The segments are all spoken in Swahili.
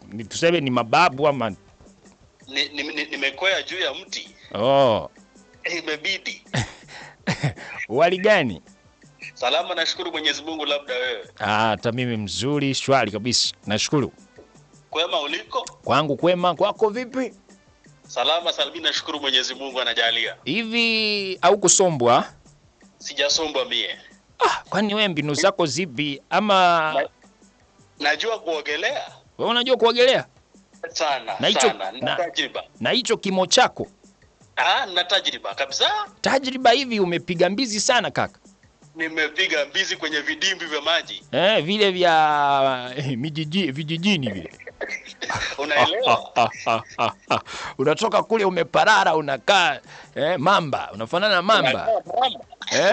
Ni tuseme ni mababu ama Nimekwea juu ya mti. Oh. Imebidi. Wali gani? Salama, nashukuru Mwenyezi Mungu, labda wewe. Ah, hata mimi mzuri, shwari kabisa. Nashukuru. Kwema uliko? Kwangu kwema, kwako vipi? Salama salmini, nashukuru Mwenyezi Mungu anajalia. Hivi au kusombwa? Sijasombwa mie. Ah, kwani wewe mbinu zako zipi ama Najua kuogelea. Wewe unajua kuogelea? Sana, Na hicho sana. Na tajriba. Na hicho kimo chako? Ah, na tajriba kabisa. Tajriba hivi umepiga mbizi sana kaka. Nimepiga mbizi kwenye vidimbwi vya maji. Vile vya vijijini vile. Unaelewa? Unatoka kule umeparara, unakaa mamba, unafanana na mamba.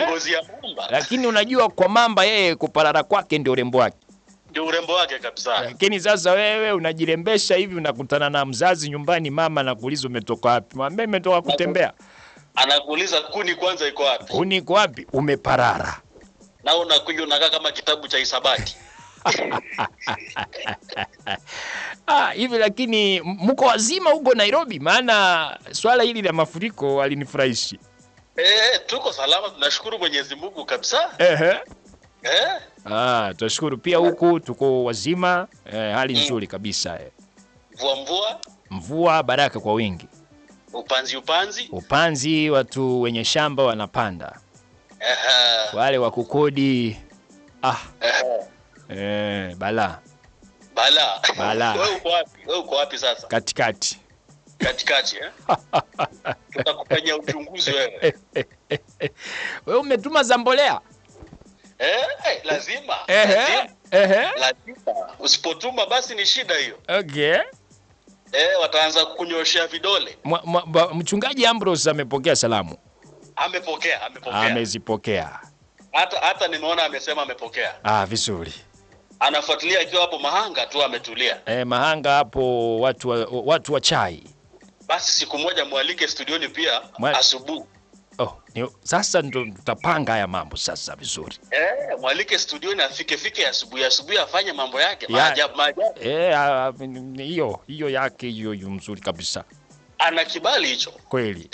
Ngozi ya mamba. Lakini unajua kwa mamba yeye kuparara kwake ndio urembo wake. Ndio urembo wake kabisa. Lakini sasa wewe unajirembesha hivi, unakutana na mzazi nyumbani, mama anakuuliza umetoka wapi? Mwambie nimetoka kutembea. Anakuuliza kuni kwanza iko wapi? Kuni iko wapi? Umeparara. Na unakuja unakaa kama kitabu cha hisabati. Ah, hivi lakini mko wazima huko Nairobi? Maana swala hili la mafuriko alinifurahishi. Tuko salama, tunashukuru Mwenyezi Mungu kabisa. Ah, tunashukuru pia huku tuko wazima, hali nzuri kabisa. Mvua mvua. Mvua baraka kwa wingi. Upanzi upanzi. Upanzi, watu wenye shamba wanapanda. Wale wa kukodi bala. Bala. Bala. Wewe uko wapi? Wewe uko wapi sasa? Katikati. Katikati Tutakufanyia uchunguzi wewe. Wewe umetuma za mbolea? Lazima. Lazima. Usipotuma basi ni shida hiyo. Okay. Wataanza kukunyoshea vidole. Mchungaji Ambrose amepokea salamu. Amepokea. Amezipokea. Hata nimeona amesema amepokea. Ah, vizuri. Anafuatilia akiwa hapo Mahanga tu ametulia. Mahanga hapo watu wa chai. Basi siku moja mwalike studioni pia asubuhi. Oh, sasa ndo tutapanga haya mambo sasa vizuri. Mwalike studioni afike asubuhi afanye mambo yake. Maajabu. Hiyo yake hiyo mzuri kabisa. Ana kibali hicho. Kweli.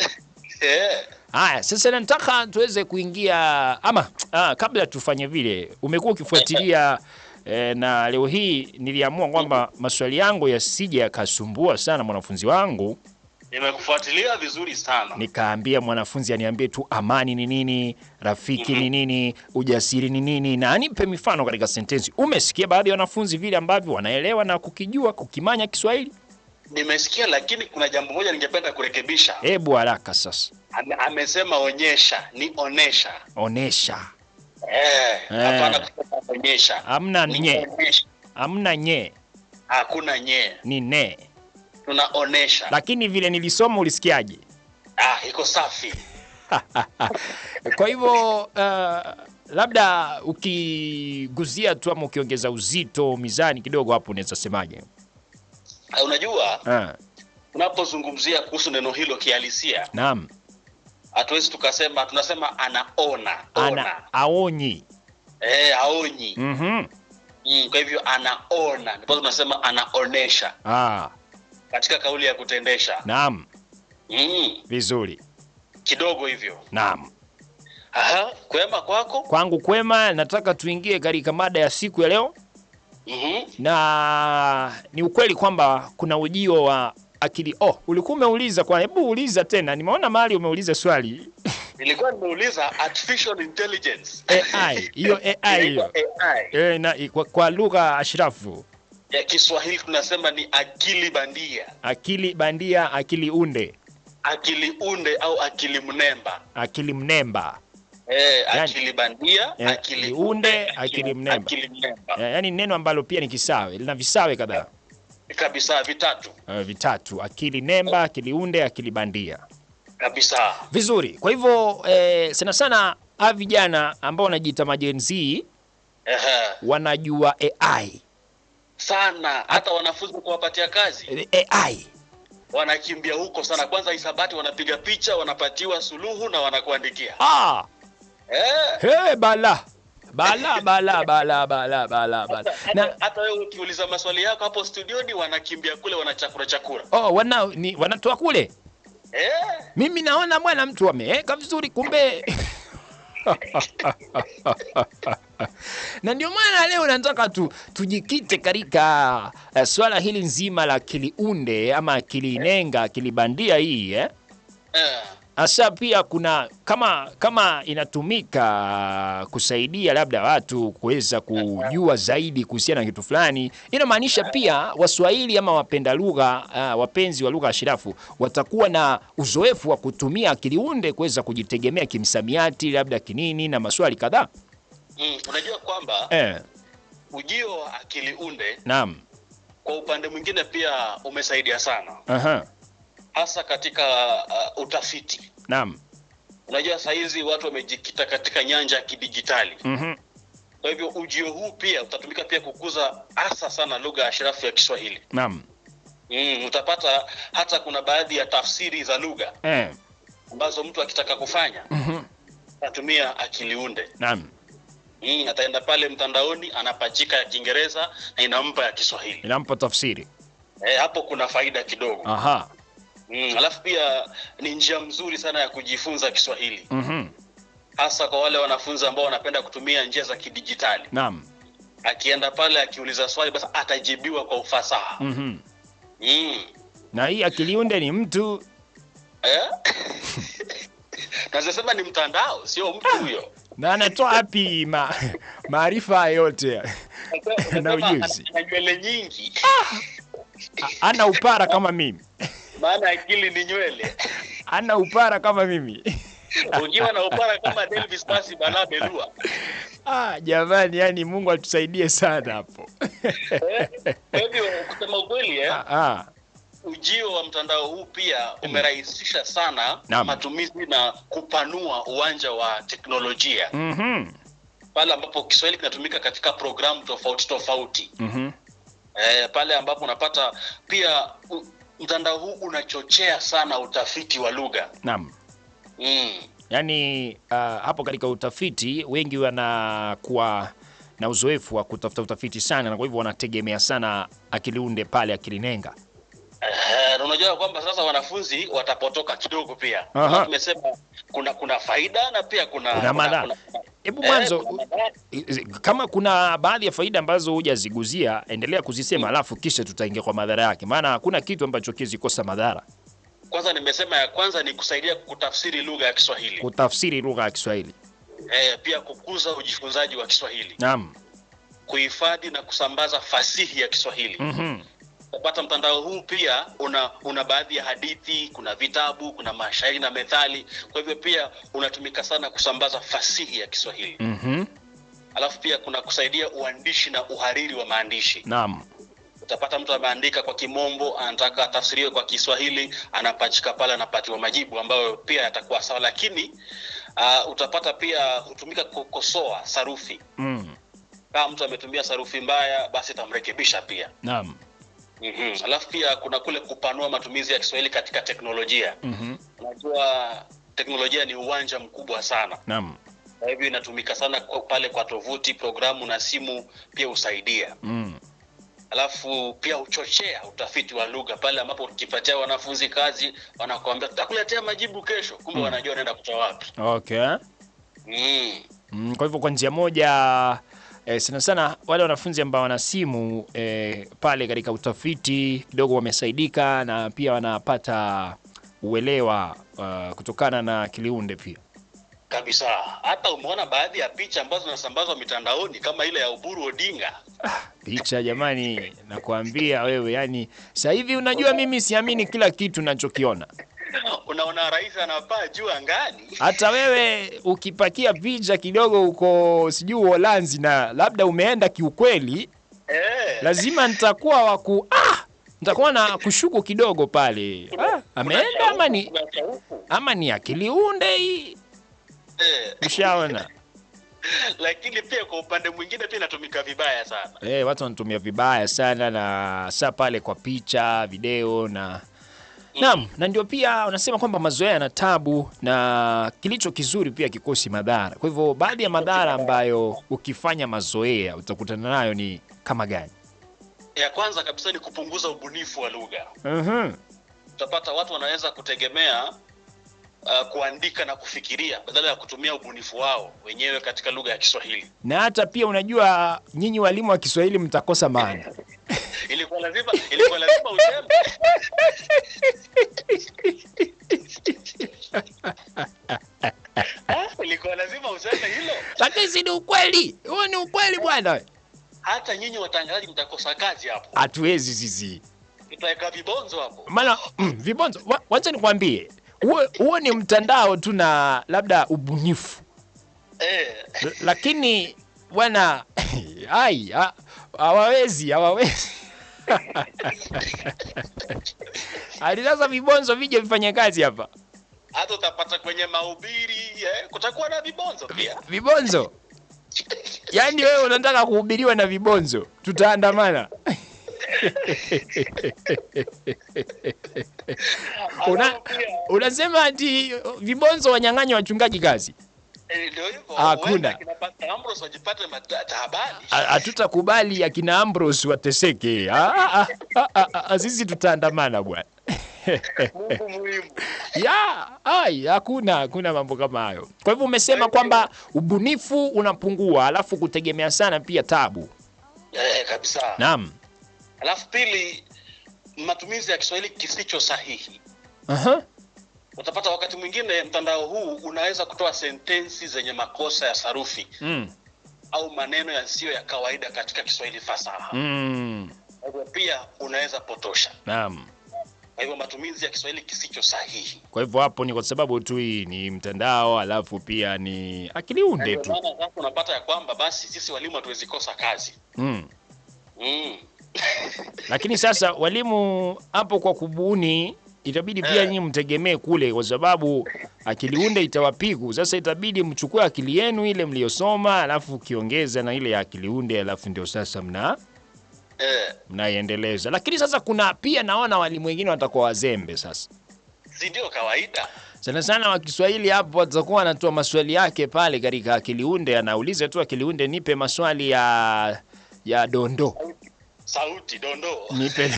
Haya, sasa nataka tuweze kuingia ama kabla tufanye vile, umekuwa ukifuatilia na leo hii niliamua kwamba maswali yangu yasije yakasumbua sana mwanafunzi wangu. Nimekufuatilia vizuri sana. Nikaambia mwanafunzi aniambie tu amani ni nini, rafiki ni nini, ujasiri ni nini, na anipe mifano katika sentensi. Umesikia baadhi ya wanafunzi vile ambavyo wanaelewa na kukijua, kukimanya Kiswahili? Nimesikia, lakini kuna jambo moja ningependa kurekebisha. Hebu haraka sasa. Amesema onyesha, ni onesha. Onesha. Hapana kusema onyesha. Hamna nye. Hamna nye. Hakuna nye. Ni ne. Tunaonesha. Lakini vile nilisoma ulisikiaje? Ah, iko safi. Kwa hivyo labda ukiguzia tu ama ukiongeza uzito mizani kidogo hapo unaweza semaje? Unajua? Unapozungumzia kuhusu neno hilo kihalisia. Naam. Hatuwezi tukasema, tunasema anaona. Ana aonyi. Aonyi. Kwa hivyo anaona. Ndipo tunasema anaonesha. Katika kauli ya kutendesha. Naam. Vizuri. Kidogo hivyo. Naam. Aha, kwema kwako? Kwangu kwema, nataka tuingie katika mada ya siku ya leo. Na ni ukweli kwamba kuna ujio wa akili. Oh, ulikuwa umeuliza kwa, hebu uliza tena. Nimeona mahali umeuliza swali. Nilikuwa nimeuliza artificial intelligence. AI, hiyo AI hiyo. AI. Na kwa lugha ashrafu ya Kiswahili tunasema ni akili bandia. Akili bandia, akili unde. Akili unde au akili mnemba. Akili mnemba. Akili bandia, akili unde, akili mnemba. Akili mnemba. Yaani neno ambalo pia ni kisawe, lina visawe kadhaa. Kabisa, vitatu. Vitatu, akili nemba, akili unde, akili bandia. Kabisa. Vizuri. Kwa hivyo sana sana vijana ambao wanajiita ma-Gen Z wanajua AI. Sana, hata wanafunzi kuwapatia kazi. AI. Wanakimbia huko sana. Kwanza hisabati wanapiga picha, wanapatiwa suluhu na wanakuandikia. Hey, bala. Bala bala bala bala bala bala. Na hata wewe ukiuliza maswali yako hapo studioni wanakimbia kule wanachakura chakura. Oh, wanatoa kule. Mimi naona bwana mtu ameweka vizuri kumbe. Na ndio maana leo nataka tujikite katika swala hili nzima la akili unde ama akili nenga, akili bandia hii Asa pia kuna kama inatumika kusaidia labda watu kuweza kujua zaidi kuhusiana na kitu fulani, inamaanisha pia Waswahili ama wapenda lugha, wapenzi wa lugha ashirafu watakuwa na uzoefu wa kutumia akili unde kuweza kujitegemea kimsamiati, labda kinini na maswali kadhaa. Unajua kwamba ujio wa akili unde, naam, kwa upande mwingine pia umesaidia sana. Aha. Hasa katika utafiti. Naam. Unajua saa hizi watu wamejikita katika nyanja ya kidijitali. Kwa hivyo ujio huu pia utatumika pia kukuza hasa sana lugha ashirafu ya Kiswahili. Naam. Utapata hata kuna baadhi ya tafsiri za lugha ambazo mtu akitaka kufanya atatumia akili unde. Naam. Ataenda pale mtandaoni anapachika ya Kiingereza na inampa ya Kiswahili. Inampa tafsiri. Hapo kuna faida kidogo. Aha. Alafu pia ni njia mzuri sana ya kujifunza Kiswahili. Hasa kwa wale wanafunzi ambao wanapenda kutumia njia za kidijitali. Naam. Akienda pale akiuliza swali basi atajibiwa kwa ufasaha. Na hii akili unde ni mtu Naweza sema ni mtandao, sio mtu huyo. Na anatoa wapi maarifa yote na ujuzi? Ana nywele nyingi. Ana upara kama mimi. Maana akili ni nywele. Ana upara kama mimi. Ukiwa na upara kama Delvis basi bala belua. Jamani, yani Mungu atusaidie sana hapo. Kwa hivyo kusema ukweli ujio wa mtandao huu pia umerahisisha sana matumizi na kupanua uwanja wa teknolojia. Pale ambapo Kiswahili kinatumika katika programu tofauti tofauti. Pale ambapo unapata pia mtandao huu unachochea sana utafiti wa lugha. Naam. Yaani hapo katika utafiti wengi wanakuwa na uzoefu wa kutafuta utafiti sana, na kwa hivyo wanategemea sana akili unde pale, akili nenga. Unajua kwamba sasa wanafunzi watapotoka kidogo pia. Tumesema kuna faida na pia kuna madhara. Hebu mwanzo kama kuna baadhi ya faida ambazo hujaziguzia endelea kuzisema, alafu kisha tutaingia kwa madhara yake, maana hakuna kitu ambacho kizikosa madhara. Kwanza nimesema ya kwanza ni kusaidia kutafsiri lugha ya Kiswahili. Kutafsiri lugha ya Kiswahili. Pia kukuza ujifunzaji wa Kiswahili. Naam. Kuhifadhi na kusambaza fasihi ya Kiswahili. Kupata mtandao huu pia una baadhi ya hadithi, kuna vitabu, kuna mashairi na methali. Kwa hivyo pia unatumika sana kusambaza fasihi ya Kiswahili. Alafu pia kuna kusaidia uandishi na uhariri wa maandishi. Naam. Utapata mtu ameandika kwa Kimombo, anataka tafsiriwe kwa Kiswahili, anapachika pale, anapatiwa majibu ambayo pia yatakuwa sawa, lakini utapata pia hutumika kukosoa sarufi. Kama mtu ametumia sarufi mbaya basi itamrekebisha pia. Naam. Alafu pia kuna kule kupanua matumizi ya Kiswahili katika teknolojia. Unajua teknolojia ni uwanja mkubwa sana. Naam. Kwa hivyo inatumika sana pale kwa tovuti, programu na simu pia husaidia. Alafu pia huchochea utafiti wa lugha pale ambapo ukipatia wanafunzi kazi wanakuambia tutakuletea majibu kesho, kumbe wanajua wanaenda kutoa wapi. Okay. Kwa hivyo kwa njia moja sana sana wale wanafunzi ambao wana simu pale katika utafiti kidogo wamesaidika, na pia wanapata uelewa kutokana na akili unde pia. Kabisa. Hata umeona baadhi ya picha ambazo zinasambazwa mitandaoni kama ile ya Oburu Odinga. Picha jamani, nakwambia wewe, yani sasa hivi unajua mimi siamini kila kitu ninachokiona. Unaona rais anapaa juu angani. Hata wewe ukipakia picha kidogo uko sijui Uholanzi na labda umeenda kiukweli, lazima nitakuwa nitakuwa na kushuku kidogo pale. Ameenda ama ni akili unde hii. Ushaona? Lakini pia kwa upande mwingine pia inatumika vibaya sana. Watu wanatumia vibaya sana, na saa pale kwa picha, video na Naam, na ndio pia unasema kwamba mazoea yana tabu na kilicho kizuri pia kikosi madhara. Kwa hivyo baadhi ya madhara ambayo ukifanya mazoea utakutana nayo ni kama gani? Ya kwanza kabisa ni kupunguza ubunifu wa lugha. Utapata watu wanaweza kutegemea kuandika na kufikiria badala ya kutumia ubunifu wao wenyewe katika lugha ya Kiswahili. Na hata pia unajua nyinyi walimu wa Kiswahili mtakosa maana. Ilikuwa lazima useme. Ilikuwa lazima useme hilo. Lakini si ni ukweli. Huo ni ukweli bwana. Hata nyinyi watangazaji mtakosa kazi hapo. Hatuwezi sisi. Tutaweka vibonzo hapo. Maana vibonzo, wacha nikwambie. Huo ni mtandao tu na labda ubunifu. Lakini bwana ai hawawezi. Hadi sasa vibonzo vije vifanye kazi hapa. Hata utapata kwenye mahubiri kutakuwa na vibonzo pia. Vibonzo? Yaani wewe unataka kuhubiriwa na vibonzo? Tutaandamana. Unasema ati vibonzo wanyang'anya wachungaji kazi? Ndio hivyo. Hakuna. Kina Pastor Ambrose wajipate taabani. Hatutakubali akina Ambrose wateseke. Sisi tutaandamana bwana. Mungu muhimu. Ya, ai hakuna mambo kama hayo. Kwa hivyo umesema kwamba ubunifu unapungua, alafu kutegemea sana pia tabu. Kabisa. Naam. Alafu pili, matumizi ya Kiswahili kisicho sahihi. Utapata wakati mwingine mtandao huu unaweza kutoa sentensi zenye makosa ya sarufi au maneno yasiyo ya kawaida katika Kiswahili fasaha. Pia unaweza potosha. Naam. Kwa hivyo matumizi ya Kiswahili kisicho sahihi. Kwa hivyo hapo ni kwa sababu tu hii ni mtandao, alafu pia ni akili unde tu. Maana sasa unapata ya kwamba basi sisi walimu hatuwezi kosa kazi. Lakini sasa walimu hapo kwa kubuni itabidi pia nyinyi mtegemee kule, kwa sababu akili unde itawapiku. Sasa itabidi mchukue akili yenu ile mliyosoma, alafu kiongeza na ile ya akili unde, alafu ndio sasa mnaiendeleza. Lakini sasa kuna pia naona walimu wengine watakuwa wazembe sasa. Si ndio kawaida? Sana sana wa Kiswahili hapo watakuwa wanatoa maswali yake pale katika akili unde, anauliza tu akili unde nipe maswali ya dondoo. Sauti dondoo. Nipe.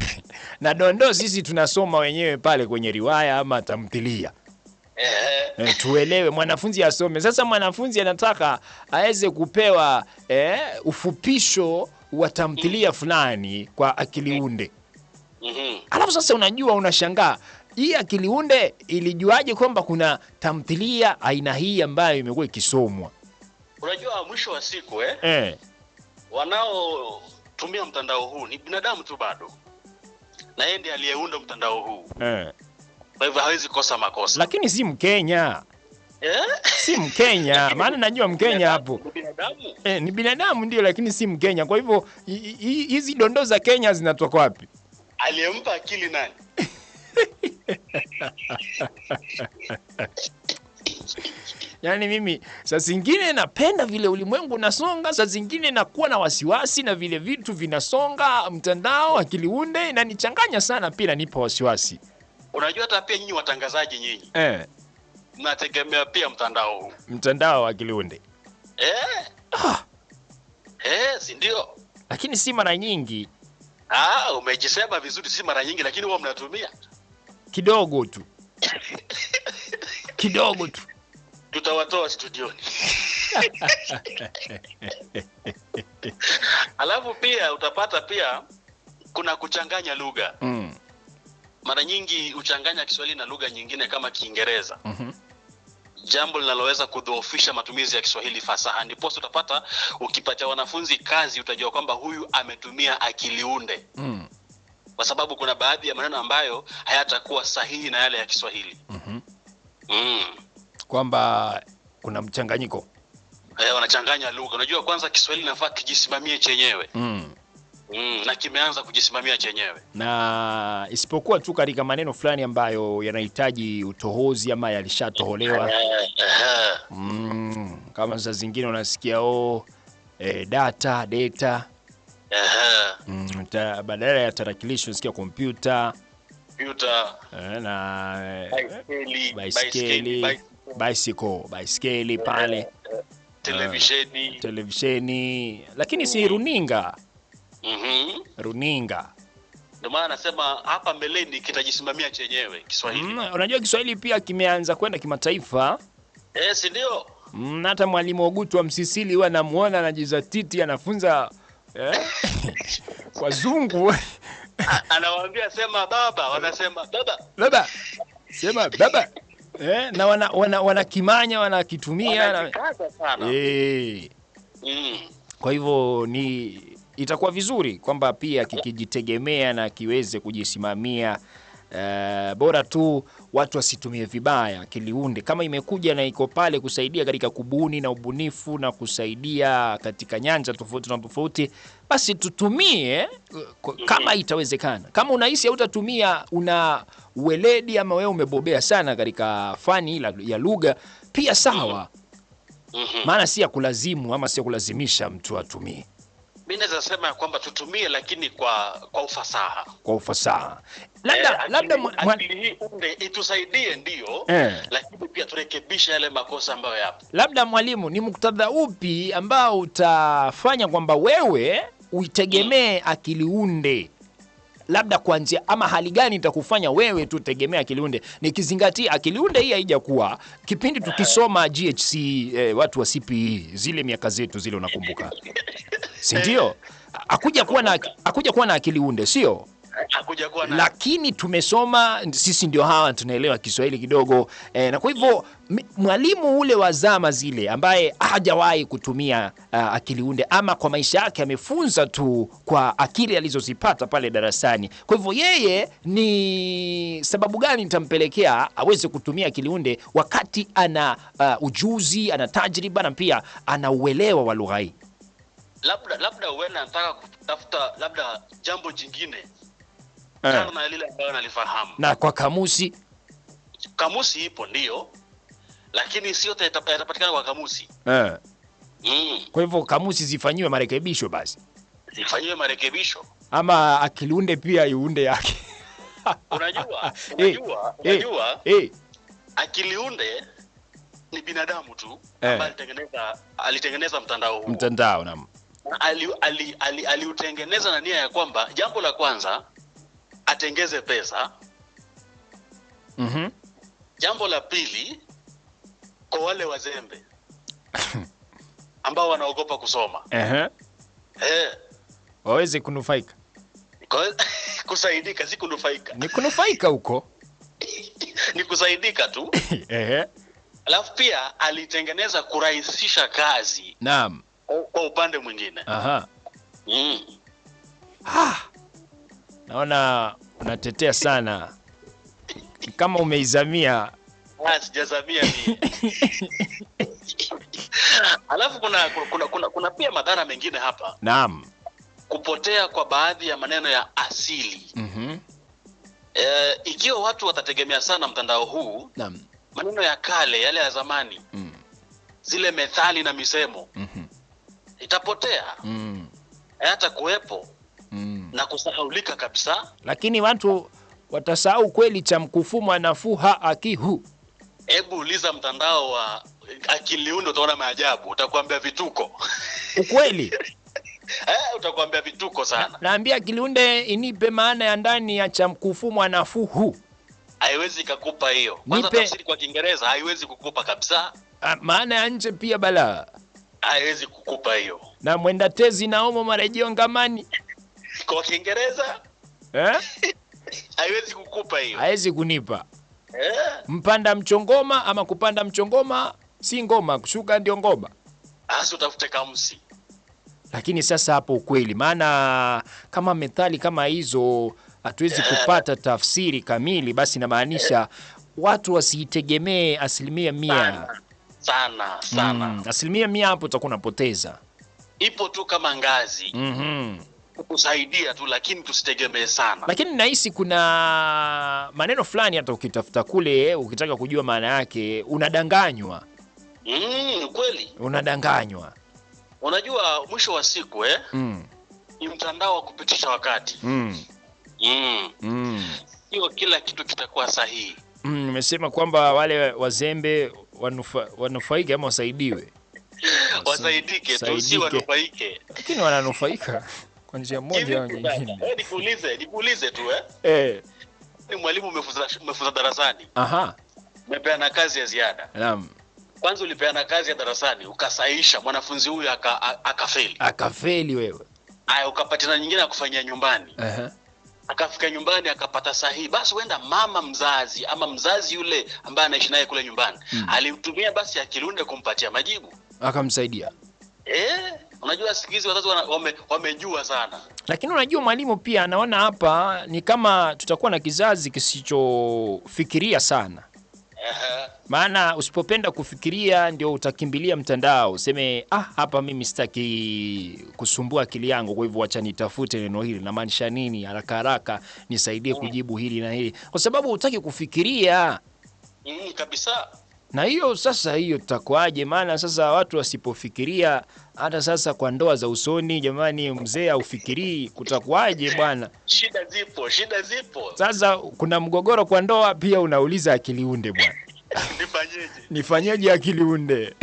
Na dondoo sisi tunasoma wenyewe pale kwenye riwaya ama tamthilia. Tuelewe, mwanafunzi asome. Sasa mwanafunzi anataka aweze kupewa ufupisho wa tamthilia fulani kwa akili unde. Alafu sasa unajua unashangaa hii akili unde ilijuaje kwamba kuna tamthilia aina hii ambayo imekuwa ikisomwa? Unajua mwisho wa siku wanao tumia mtandao huu ni binadamu tu bado, na yeye ndiye aliyeunda mtandao huu. Kwa hivyo hawezi kosa makosa. Lakini si Mkenya. Si Mkenya, maana najua Mkenya hapo. Ni binadamu. Ni binadamu ndio, lakini si Mkenya. Kwa hivyo hizi dondoo za Kenya zinatoka wapi? Aliyempa akili nani? Yaani mimi saa zingine napenda vile ulimwengu unasonga, saa zingine nakuwa na wasiwasi na vile vitu vinasonga, mtandao akili unde inanichanganya sana, pia inanipa wasiwasi. Unajua hata pia nyinyi watangazaji nyinyi mnategemea pia mtandao huu. Mtandao wa akili unde. Si ndio? Lakini si mara nyingi. Umejisema vizuri, si mara nyingi, lakini huwa mnatumia kidogo tu. Kidogo tu. Tutawatoa studioni. Alafu pia utapata pia kuna kuchanganya lugha. Mara nyingi huchanganya Kiswahili na lugha nyingine kama Kiingereza. Jambo linaloweza kudhoofisha matumizi ya Kiswahili fasaha. Ndipo utapata ukipatia wanafunzi kazi utajua kwamba huyu ametumia akili unde. Kwa sababu kuna baadhi ya maneno ambayo hayatakuwa sahihi na yale ya Kiswahili. Kwamba kuna mchanganyiko. Wanachanganya lugha. Unajua kwanza Kiswahili inafaa kijisimamie chenyewe. Na kimeanza kujisimamia chenyewe. Na isipokuwa tu katika maneno fulani ambayo yanahitaji utohozi ama yalishatoholewa. Kama saa zingine unasikia data. Badala ya tarakilishi unasikia kompyuta. Kompyuta, na baiskeli, baiskeli, baiskeli pale, televisheni, televisheni, lakini si runinga. Runinga. Ndio maana nasema hapa mbeleni kitajisimamia chenyewe Kiswahili. Unajua Kiswahili pia kimeanza kwenda kimataifa. Si ndio? Hata mwalimu Ogutu wa Msisili huwa namuona anajizatiti anafunza wazungu. Anawaambia sema baba, wanasema baba. Baba. Sema baba. Na wana kimanya wanakitumia na sana. Kwa hivyo ni itakuwa vizuri kwamba pia kikijitegemea na kiweze kujisimamia. Bora tu watu wasitumie vibaya kiliunde. Kama imekuja na iko pale kusaidia katika kubuni na ubunifu na kusaidia katika nyanja tofauti na tofauti, basi tutumie kama itawezekana. Kama unahisi hautatumia, una uweledi ama wewe umebobea sana katika fani ya lugha, pia sawa. Maana si ya kulazimu ama si ya kulazimisha mtu atumie. Mimi naweza sema kwamba tutumie, lakini kwa ufasaha. Kwa ufasaha. Labda akili hii unde itusaidie ndio, lakini pia turekebishe yale makosa ambayo yapo. Labda mwalimu, ni muktadha upi ambao utafanya kwamba wewe uitegemee akili unde? Labda kuanzia ama hali gani itakufanya wewe tu tegemea akili unde? Nikizingatia akili unde hii haijakuwa kipindi tukisoma GHC, watu wa CPE zile miaka zetu zile, unakumbuka? Si ndio? Hakuja kuwa na akili unde, sio? Hakuja kuwa na. Lakini tumesoma sisi, ndio hawa tunaelewa Kiswahili kidogo, na kwa hivyo mwalimu ule wa zama zile ambaye hajawahi kutumia akili unde ama kwa maisha yake amefunza tu kwa akili alizozipata pale darasani, kwa hivyo yeye ni sababu gani nitampelekea aweze kutumia akili unde wakati ana ujuzi, ana tajriba na pia ana uelewa wa lugha hii? Labda wewe unataka kutafuta labda jambo jingine kama lile ambalo nalifahamu. Na kwa kamusi? Kamusi ipo ndio, lakini sio yatapatikana kwa kamusi. Kwa hivyo kamusi zifanyiwe marekebisho basi. Zifanyiwe marekebisho. Ama akiliunde pia iunde yake. Unajua, akiliunde ni binadamu tu ambaye alitengeneza mtandao huu. Mtandao, naam. Aliutengeneza na nia ya kwamba jambo la kwanza atengeze pesa. Jambo la pili kwa wale wazembe ambao wanaogopa kusoma. Waweze kunufaika. Kusaidika, si kunufaika. Ni kunufaika huko. Ni kusaidika tu. Alafu pia alitengeneza kurahisisha kazi. Naam. Kwa upande mwingine. Naona unatetea sana. Kama umeizamia. Sijazamia mimi. Alafu kuna pia madhara mengine hapa. Naam. Kupotea kwa baadhi ya maneno ya asili. Ikiwa watu watategemea sana mtandao huu, naam, maneno ya kale yale ya zamani, zile methali na misemo, itapotea. Hata kuwepo na kusahaulika kabisa. Lakini watu watasahau kweli cha mkufuma nafuha akihu. Hebu uliza mtandao wa akili unde, utaona maajabu, utakuambia vituko. Ukweli? Utakuambia vituko sana. Naambia akili unde inipe maana ya ndani ya cha mkufuma nafuhu. Haiwezi kukupa hiyo. Kwanza tafsiri kwa Kiingereza haiwezi kukupa kabisa. Maana ya nje pia balaa. Haiwezi kukupa hiyo. Na mwenda tezi na omo marejeo ngamani. Kwa Kiingereza? Haiwezi kukupa hiyo. Haiwezi kunipa. Mpanda mchongoma ama kupanda mchongoma si ngoma, kushuka ndio ngoma. Asi utafute kamusi. Lakini sasa hapo ukweli, maana kama methali kama hizo hatuwezi kupata tafsiri kamili, basi inamaanisha watu wasiitegemee 100%. Sana sana. 100% hapo utakuwa unapoteza. Ipo tu kama ngazi. Kukusaidia tu, lakini tusitegemee sana. Lakini nahisi kuna maneno fulani hata ukitafuta kule ukitaka kujua maana yake unadanganywa. Kweli. Unadanganywa. Unajua mwisho wa siku ni mtandao wa kupitisha wakati. Sio kila kitu kitakuwa sahihi. Nimesema kwamba wale wazembe wanufaike ama wasaidiwe. Wasaidike tu, si wanufaike. Lakini wananufaika kwa njia moja au nyingine. Nikuulize tu Ni mwalimu umefunza darasani. Aha. Umepeana kazi ya ziada. Naam. Kwanza ulipeana kazi ya darasani, ukasaisha mwanafunzi huyu akafeli. Akafeli wewe. Aya, ukapata nyingine ya kufanyia nyumbani. Aha. Akafika nyumbani akapata sahihi. Basi huenda mama mzazi ama mzazi yule ambaye anaishi naye kule nyumbani alimtumia basi akilunde kumpatia majibu. Akamsaidia. Unajua siku hizi wazazi wamejua sana. Lakini unajua mwalimu pia anaona hapa ni kama tutakuwa na kizazi kisichofikiria sana. Maana usipopenda kufikiria ndio utakimbilia mtandao, useme hapa mimi sitaki kusumbua akili yangu, kwa hivyo acha nitafute neno hili na maanisha nini haraka haraka nisaidie kujibu hili na hili, kwa sababu hutaki kufikiria. Kabisa. Na hiyo sasa, hiyo tutakuaje? Maana sasa watu wasipofikiria, hata sasa kwa ndoa za usoni, jamani, mzee haufikirii, kutakuaje bwana? Shida zipo. Sasa kuna mgogoro kwa ndoa pia, unauliza akiliunde bwana. Nifanyeje akiliunde?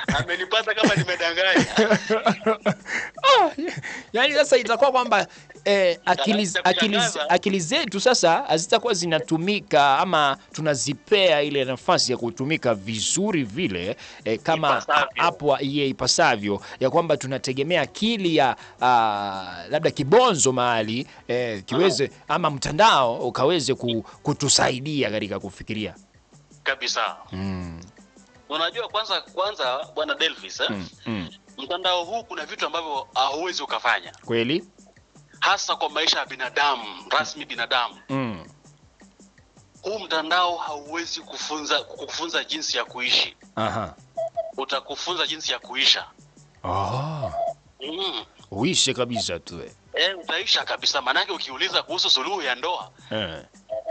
Amenipata kama nimedanganya. Yaani sasa itakuwa kwamba akili zetu sasa hazitakuwa zinatumika ama tunazipea ile nafasi ya kutumika vizuri vile kama hapo ipasavyo, ya kwamba tunategemea akili ya labda kibonzo mahali kiweze ama mtandao ukaweze kutusaidia katika kufikiria. Kabisa. Unajua kwanza bwana Delvis mtandao huu kuna vitu ambavyo hauwezi ukafanya. Kweli? Hasa kwa maisha ya binadamu, rasmi binadamu. Huu mtandao hauwezi kukufunza jinsi ya kuishi. Aha. Utakufunza jinsi ya kuisha. Uishe kabisa tu. Utaisha kabisa, maanake ukiuliza kuhusu suluhu ya ndoa,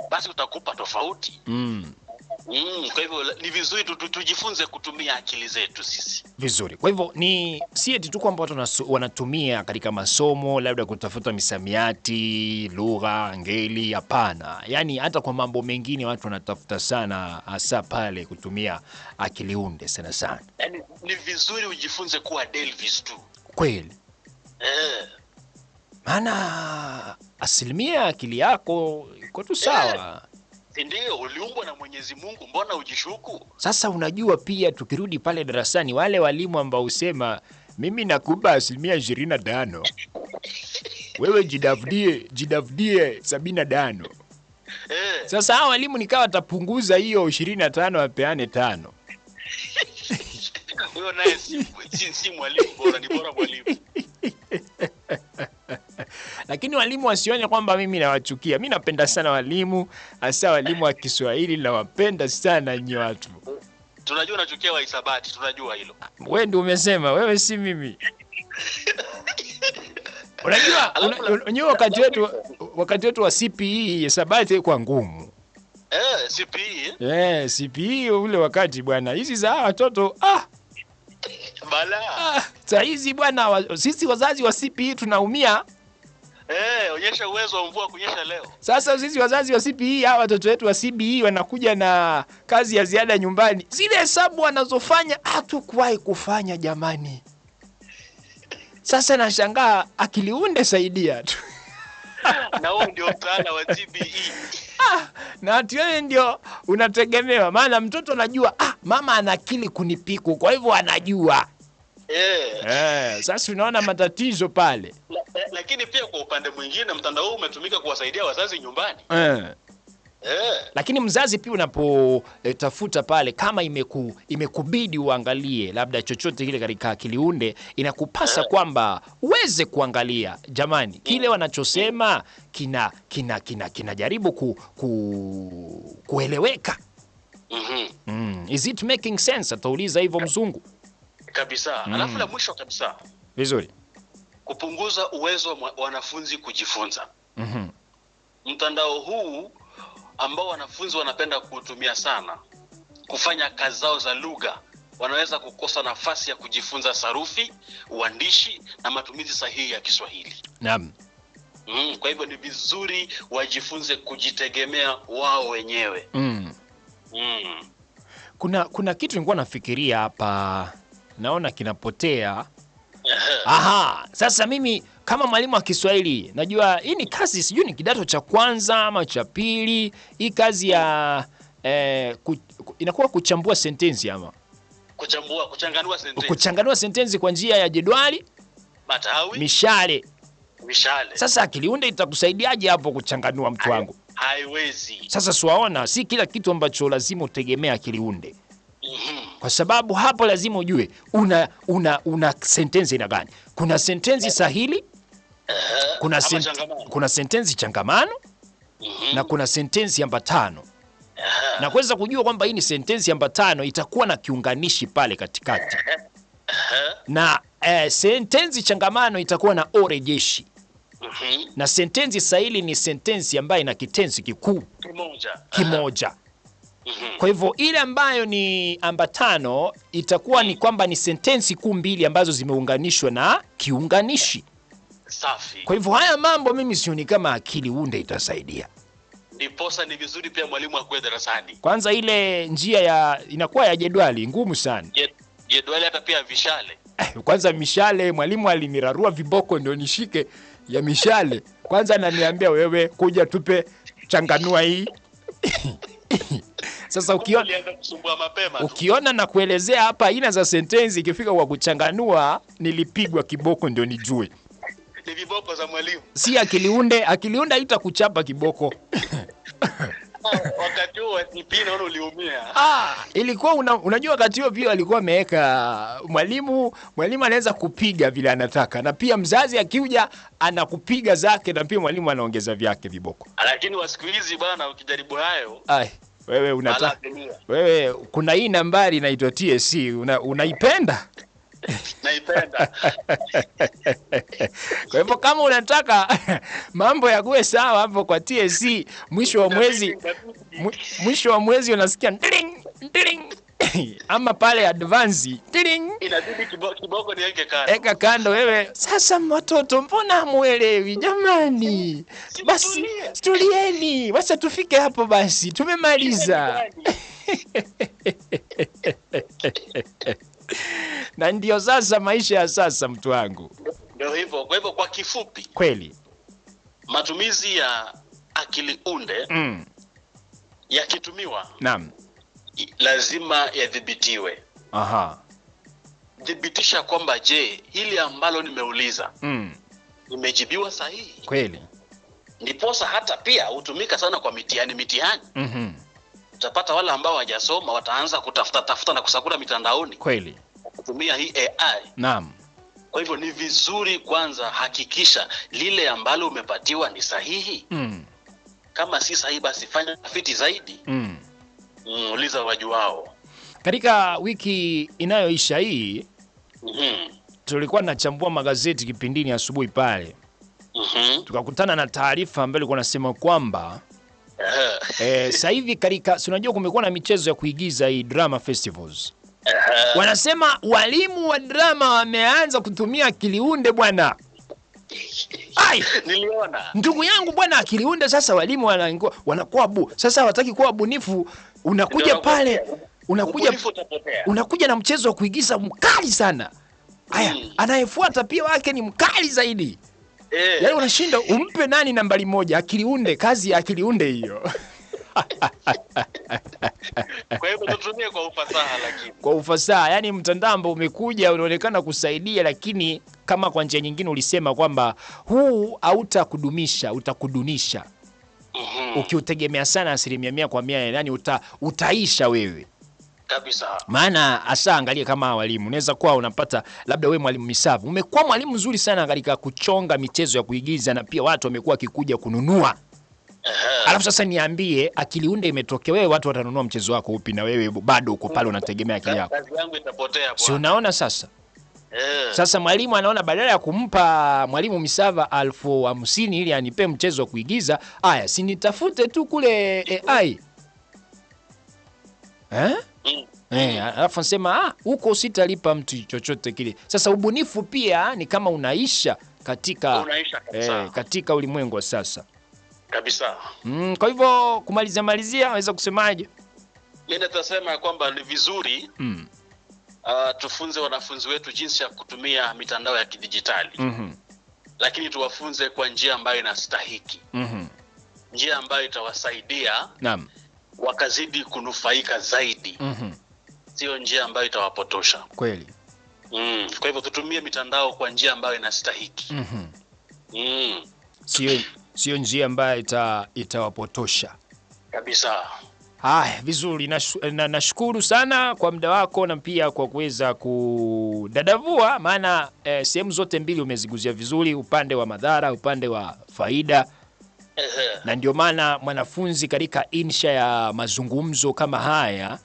basi utakupa tofauti. Kwa hivyo ni vizuri tujifunze kutumia akili zetu sisi. Vizuri. Kwa hivyo ni si eti tu kwamba watu wanatumia katika masomo labda kutafuta misamiati, lugha, ngeli, hapana. Yaani hata kwa mambo mengine watu wanatafuta sana, hasa pale kutumia akili unde sana sana. Yaani ni vizuri ujifunze kuwa Delvis tu. Kweli. Maana asilimia akili yako iko tu sawa. Ndio, uliumbwa na Mwenyezi Mungu, mbona ujishuku? Sasa unajua pia tukirudi pale darasani, wale walimu ambao usema mimi nakupa 25%, wewe jidafudie 75. Sasa hao walimu nikawa watapunguza hiyo 25 wapeane 5. Huyo naye si mwalimu bora, ni bora mwalimu. Lakini walimu wasione kwamba mimi nawachukia. Mimi napenda sana walimu, hasa walimu wa Kiswahili nawapenda sana nyinyi watu. Tunajua unachukia wa hisabati, tunajua hilo. Wewe ndio umesema, wewe si mimi. Unajua unajua wakati wetu wa CPE hisabati ilikuwa ngumu. CPE. CPE ule wakati bwana. Hizi za watoto Bala. Saa hizi bwana, sisi wazazi wa CPE tunaumia. Onyesha uwezo wa mvua kunyesha leo. Sasa sisi wazazi wa CPE, hawa watoto wetu wa CBE wanakuja na kazi ya ziada nyumbani. Zile hesabu wanazofanya hatukuwahi kufanya jamani. Sasa nashangaa akiliunde saidia tu. Na wao ndio mtaala wa CBE. Na wewe ndio unategemewa, maana mtoto anajua mama ana akili kunipiku, kwa hivyo anajua. Sasa unaona matatizo pale. Lakini pia kwa upande mwingine mtandao huu umetumika kuwasaidia wazazi nyumbani. Lakini mzazi pia unapotafuta pale, kama imekubidi uangalie labda chochote kile katika akiliunde, inakupasa kwamba uweze kuangalia jamani kile wanachosema kina kina kina kinajaribu kueleweka. Is it making sense? Atauliza hivyo mzungu. Kabisa. Alafu la mwisho kabisa. Vizuri. Kupunguza uwezo wa wanafunzi kujifunza. Mtandao huu ambao wanafunzi wanapenda kuutumia sana kufanya kazi zao za lugha, wanaweza kukosa nafasi ya kujifunza sarufi, uandishi na matumizi sahihi ya Kiswahili. Naam. Kwa hivyo ni vizuri wajifunze kujitegemea wao wenyewe. Kuna kitu nilikuwa nafikiria hapa, naona kinapotea. Aha, sasa mimi kama mwalimu wa Kiswahili najua hii ni kazi, sijui ni kidato cha kwanza ama cha pili, hii kazi ya inakuwa kuchambua sentensi ama kuchanganua sentensi. Kuchanganua sentensi kwa njia ya jedwali, matawi, mishale. Sasa akili unde itakusaidiaje hapo kuchanganua mtu wangu? Haiwezi. Sasa siwaona si kila kitu ambacho lazima utegemea akili unde. Kwa sababu hapo lazima ujue una sentensi ina gani. Kuna sentensi sahili, kuna sentensi changamano, na kuna sentensi ambatano. Na kuweza kujua kwamba hii ni sentensi ambatano itakuwa na kiunganishi pale katikati. Na sentensi changamano itakuwa na orejeshi. Na sentensi sahili ni sentensi ambayo ina kitensi kikuu kimoja. Kwa hivyo ile ambayo ni ambatano itakuwa ni kwamba ni sentensi kuu mbili ambazo zimeunganishwa na kiunganishi. Safi. Kwa hivyo haya mambo mimi sioni kama akili unde itasaidia. Ndiposa ni vizuri pia mwalimu akuwe darasani. Kwanza ile njia ya inakuwa ya jedwali ngumu sana. Jedwali hata pia vishale. Kwanza mishale mwalimu alinirarua viboko ndio nishike ya mishale. Kwanza ananiambia wewe kuja tupe changanua hii. Sasa ukiona na kuelezea hapa aina za sentensi ikifika kwa kuchanganua nilipigwa kiboko ndio nijue. Ni viboko za mwalimu. Si akiliunde, akiliunde haitakuchapa kiboko. Wakati huo TP naona uliumia. Ilikuwa unajua wakati huo pia alikuwa ameweka mwalimu anaweza kupiga vile anataka, na pia mzazi akikuja anakupiga zake, na pia mwalimu anaongeza vyake viboko. Lakini wa siku hizi bwana ukijaribu hayo, ai wewe unataka wewe, kuna hii nambari inaitwa TSC unaipenda? Naipenda. Kwa hivyo kama unataka mambo yakuwe sawa hapo kwa TSC, mwisho wa mwezi unasikia ding ding ama pale advance ding, inabidi kiboko niweke kando. Eka kando wewe. Sasa watoto mbona hamuelewi jamani? Basi tulieni, wacha tufike hapo basi, tumemaliza. Na ndio sasa maisha ya sasa mtu wangu. Ndio hivyo. Kwa hivyo kwa kifupi, kweli matumizi ya akili unde yakitumiwa, naam, lazima yadhibitiwe. Aha. Thibitisha kwamba je, hili ambalo nimeuliza nimejibiwa sahihi. Kweli. Ndiposa hata pia hutumika sana kwa mitihani. Utapata wale ambao hawajasoma wataanza kutafuta na kusakura mitandaoni. Kweli. Kutumia hii AI. Naam. Kwa hivyo ni vizuri kwanza hakikisha lile ambalo umepatiwa ni sahihi. Kama si sahihi basi fanya tafiti zaidi. Uliza wajuao. Katika wiki inayoisha hii, tulikuwa tunachambua magazeti kipindini asubuhi pale. Tukakutana na taarifa ambayo ilikuwa inasema kwamba sasa hivi katika, si unajua kumekuwa na michezo ya kuigiza hii drama festivals. Wanasema walimu wa drama wameanza kutumia akili unde bwana. Ai, niliona. Ndugu yangu bwana, akili unde sasa walimu wanakuwa sasa hawataki kuwa bunifu. Unakuja pale, unakuja na mchezo wa kuigiza mkali sana. Aya, anayefuata pia wake ni mkali zaidi. Yaani unashinda umpe nani nambari moja? Akili unde, kazi ya akili unde hiyo. Kwa hivyo tutumie kwa ufasaha, lakini kwa ufasaha, yani mtandao umekuja unaonekana kusaidia, lakini kama kwa njia nyingine ulisema kwamba huu hautakudumisha, utakudunisha. Ukiutegemea sana 100% kwa 100, yani utaisha wewe. Kabisa. Maana hasa angalia kama walimu, unaweza kuwa unapata labda wewe mwalimu Misavu, umekuwa mwalimu mzuri sana katika kuchonga michezo ya kuigiza na pia watu wamekuwa wakikuja kununua. Alafu sasa niambie, akili unde imetokea, wewe watu watanunua mchezo wako upi na wewe bado uko pale unategemea akili yako? Kazi yangu itapotea bwana. Si unaona sasa? Sasa mwalimu anaona badala ya kumpa mwalimu Misava 1050 ili anipe mchezo wa kuigiza, aya si nitafute tu kule AI. Alafu nasema huko sitalipa mtu chochote kile. Sasa ubunifu pia ni kama unaisha katika Unaisha kabisa. Katika ulimwengu wa sasa. Kabisa. Kwa hivyo kumalizia malizia waweza kusemaje? Mimi nitasema kwamba ni vizuri tufunze wanafunzi wetu jinsi ya kutumia mitandao ya kidijitali. Lakini tuwafunze kwa njia ambayo inastahiki. Njia ambayo itawasaidia wakazidi kunufaika zaidi. Sio njia ambayo itawapotosha. Kweli. Kwa hivyo tutumie mitandao kwa njia ambayo inastahiki. Sio njia ambayo itawapotosha. Kabisa. Haya, vizuri. Nashukuru sana kwa muda wako na pia kwa kuweza kudadavua, maana sehemu zote mbili umeziguzia vizuri, upande wa madhara, upande wa faida. Na ndio maana mwanafunzi katika insha ya mazungumzo kama haya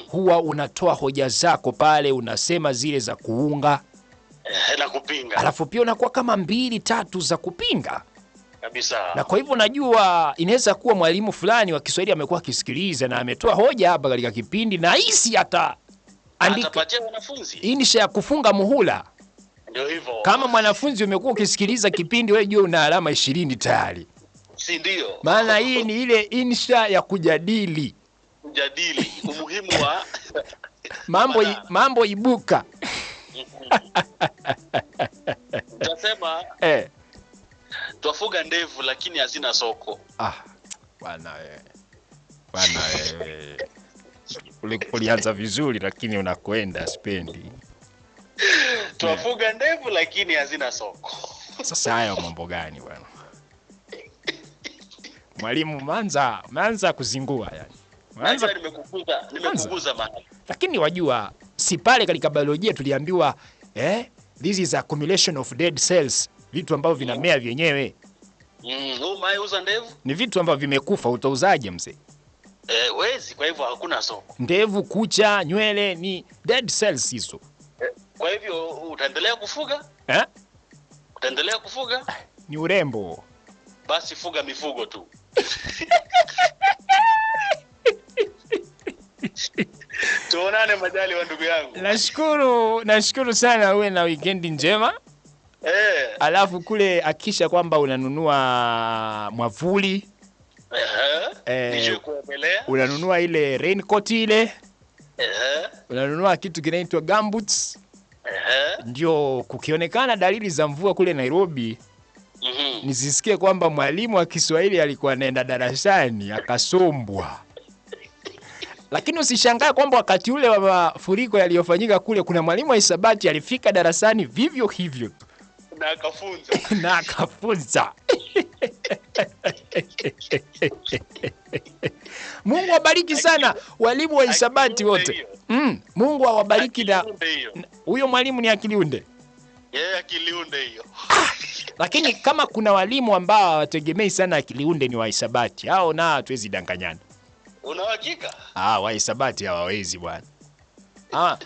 huwa unatoa hoja zako pale, unasema zile za kuunga na kupinga. Alafu pia unakuwa kama 2 3 za kupinga. Kabisa. Na kwa hivyo najua inaweza kuwa mwalimu fulani wa Kiswahili amekuwa akisikiliza na ametoa hoja hapa katika kipindi na hisi ataandika atapatia wanafunzi insha ya kufunga muhula. Ndio hivyo. Kama mwanafunzi umekuwa ukisikiliza kipindi, wewe jua una alama 20 tayari. Si ndio? Maana hii ni ile insha ya kujadili. Kujadili umuhimu wa mambo ibuka. Utasema twafuga ndevu lakini hazina soko. Bwana wewe. Bwana wewe. Ulianza vizuri lakini unakwenda spendi. Twafuga ndevu lakini hazina soko. Sasa hayo mambo gani bwana? Mwalimu manza kuzingua yani. Manza nimekukuza mahali. Lakini wajua si pale katika biolojia tuliambiwa this is accumulation of dead cells, vitu ambavyo vinamea vyenyewe. Uza ndevu? Ni vitu ambavyo vimekufa, utauzaje mzee? Wezi, kwa hivyo hakuna soko. Ndevu, kucha, nywele ni dead cells hizo. Kwa hivyo utaendelea kufuga? Utaendelea kufuga? Ni urembo. Basi fuga mifugo tu. Tuonane majali wa ndugu yangu. Nashukuru sana, uwe na weekend njema. Alafu kule hakikisha kwamba unanunua mwavuli. Unanunua ile raincoat ile. Unanunua kitu kinaitwa gumboots. Ndio kukionekana dalili za mvua kule Nairobi, nisisikie kwamba mwalimu wa Kiswahili alikuwa anaenda darasani akasombwa. Lakini usishangae kwamba wakati ule wa mafuriko yaliyofanyika kule kuna mwalimu wa hisabati alifika darasani vivyo hivyo na akafunza. Na akafunza. Mungu awabariki sana walimu wa hisabati wote. Mungu awabariki na huyo mwalimu ni akiliunde. Yeye akiliunde hiyo. Lakini kama kuna walimu ambao hawategemei sana akiliunde ni wa hisabati. Hao na hatuwezi danganyana. Una hakika? Wa hisabati hawawezi bwana.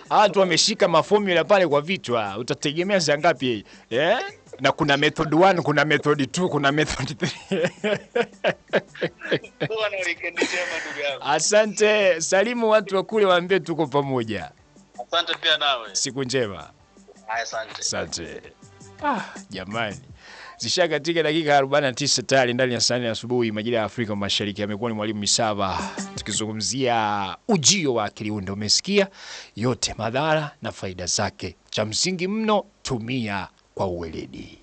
Watu wameshika maformula pale kwa vichwa. Utategemea za ngapi? Na kuna method 1, kuna method 2, kuna method 3. Kuwa na weekend njema ndugu yangu. Asante, salimu watu wa kule waambie tuko pamoja. Asante pia nawe. Siku njema. Asante. Asante. Jamani. Zisha katika dakika 49 tayari ndani ya saa 4 asubuhi majira ya Afrika Mashariki. Amekuwa ni mwalimu Misava tukizungumzia ujio wa akili unde. Umesikia yote madhara na faida zake. Cha msingi mno, tumia kwa uweledi.